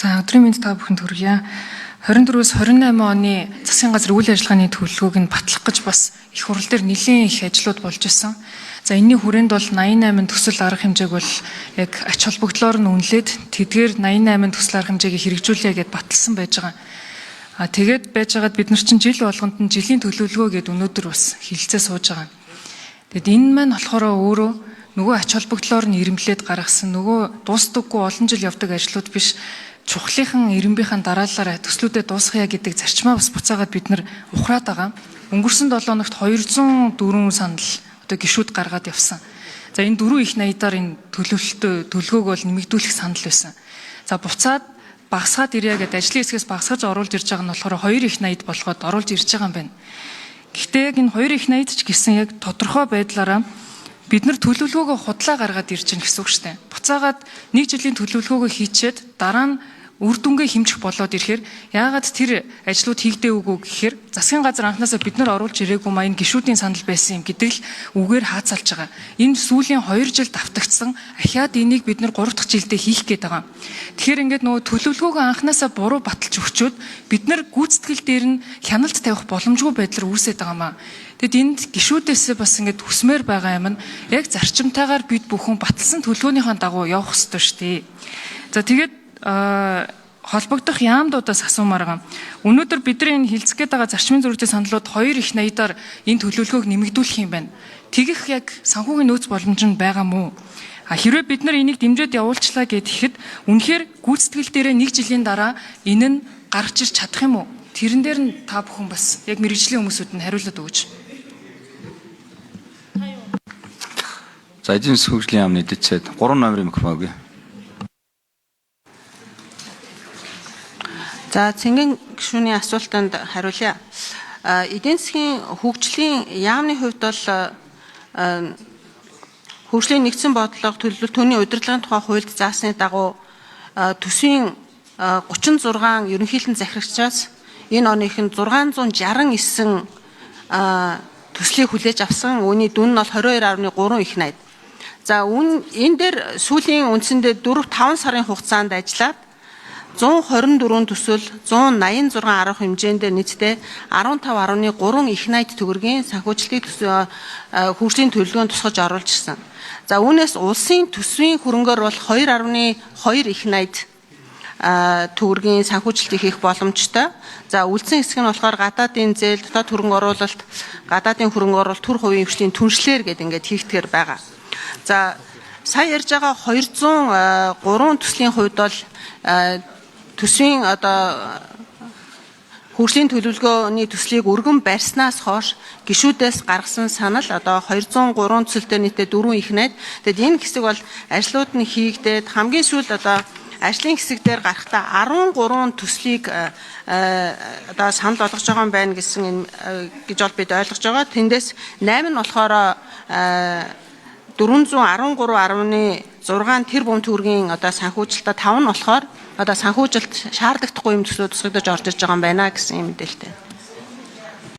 За, өдрийн мэнд та бүхэнд хүргье. 24-өөс 28 оны засгийн газар үйл ажиллагааны төлөвлөгөөг нь батлах гэж бас их хурал дээр нэлээд их ажлууд болж исэн. За, энэний хүрээнд бол 88 төсөл арга хэмжээг бол яг ач холбогдлоор нь үнэлээд тэдгээр 88 төсөл арга хэмжээг хэрэгжүүлье гэд баталсан байж байгаа. А тэгээд байжгаад бид нар чинь жил болгонд нь жилийн төлөвлөгөө гэд өнөөдөр бас хилцээ сууж байгаа. Тэгэд энэ маань болохоор өөрөө нөгөө ач холбогдлоор нь ирэмблээд гаргасан нөгөө дуустдаггүй олон жил явдаг ажлууд биш, чухлынхан ирэмбийнхэн дараалалаар төслүүдэд дуусгая гэдэг зарчмаа бас буцаагаад бид нар ухраад байгаа. Өнгөрсөн 7 хоногт 204 санал одоо гишүүд гаргаад явсан. За, энэ дөрвөн их наядаар энэ төлөвлөлтөө төлгөөг бол нэмэгдүүлэх санал байсан. За, буцаад багасгаад ирье гэдэг ажлын хэсгээс багасгаж оруулж ирж байгаа нь болохоор хоёр их наяд болгоод оруулж ирж байгаа юм байна. Гэхдээ яг энэ хоёр их наяд ч гэсэн яг тодорхой байдлаараа бид нар төлөвлөгөөгөө худлаа гаргаад ирж байна гэсэн үг шүү дээ. Буцаагаад нэг жилийн төлөвлөгөөгөө хийчээд дараа нь үр дүнгээ хэмжих болоод ирэхээр яагаад тэр ажлууд хийгдээгүй гэхээр засгийн газар анхнаасаа бид нар оруулж ирээгүй маа энэ гишүүдийн санал байсан юм гэдэг л үгээр хаацалж байгаа. Энэ сүүлийн 2 жил давтагдсан, ахиад энийг бид нар 3 дахь жилдээ хийх гээд байгаа. Тэгэхээр ингээд нөгөө төлөвлөгөөгөө анхнаасаа буруу баталж өгчөөд бид нар гүйцэтгэл дээр нь хяналт тавих боломжгүй байдлаар үүсээд байгаа маа. Тэгэд энд гишүүдээсээ бас ингээд хүсмээр байгаа юм нь яг зарчимтайгаар бид бүхэн баталсан төлөвлөгөөнийхөө дагуу явах ёстой шүү дээ. За, тэгээд холбогдох яамдуудаас асуумаар байгаа. Өнөөдөр бидний энэ хилцэх гээд байгаа зарчмын зөрүүтэй саналууд хоёр их наядаар энэ төлөвлөгөөг нэмэгдүүлэх юм байна. Тэгэх яг санхүүгийн нөөц боломж нь байгаа мó? А хэрвээ бид нар энийг дэмжиж явуулчлаа гэхэд үнэхээр гүйцэтгэл дээрээ нэг жилийн дараа энэ нь гарч ирч чадах юм уу? Тэрэн дээр нь та бүхэн бас яг мэрэгжлийн хүмүүсүүд нь хариулаад өгөөч. За, эдийн засгийн хөгжлийн яамны дэд сайд 3 номерын микрофон өгье. За, цэнгэн гишүүний асуултанд хариулъя. Эдийн засгийн хөгжлийн яамны хувьд бол хөгжлийн нэгдсэн бодлого төлөвлөлт түүний удирдлагын тухай хуульд заасны дагуу төсвийн 36 ерөнхийлөн захирагчаас энэ оных нь 669 төслийг хүлээж авсан. Үүний дүн нь бол 22.3 их найд. За, энэ дээр сүүлийн үндсэндээ 4 5 сарын хугацаанд ажиллаад 124 төсөл 186 арга хэмжээндээ нийтдээ 15.3 их найд төгрөгийн санхүүжилтийн төсөв хөгжлийн төлөвлөгөөнд тусгаж оруулж ирсэн. За, үүнээс улсын төсвийн хөрөнгөөр бол 2.2 их найд төгрөгийн санхүүжилтийг хийх боломжтой. За, үлдсэн хэсэг нь болохоор гадаадын зээл, дотоод хөрөнгө оруулалт, гадаадын хөрөнгө оруулалт, төр хувийн хөгжлийн түншлэр гэдэг ингээд хийгдэхээр байгаа. За, сая ярьж байгаа 203 төслийн хувьд бол төсвийн одоо хөгжлийн төлөвлөгөөний төслийг өргөн барьснаас хойш гишүүдээс гаргасан санал одоо 203 төсөлтөөр нийтдээ 4 их найд. Тэгэд энэ хэсэг бол ажлууд нь хийгдээд хамгийн сүүлд одоо ажлын хэсэг дээр гарахдаа 13 төслийг одоо санал болгож байгаа юм байна гэсэн энэ гэж бол бид ойлгож байгаа. Тэндээс 8 нь болохоор 413.6 тэрбум төгрөгийн одоо санхүүжилтээ, 5 нь болохоор одоо санхүүжилт шаардлагатай юм төслүүд тусгагдаж орж ирж байгаа юм байна гэсэн юм мэдээлэлтэй.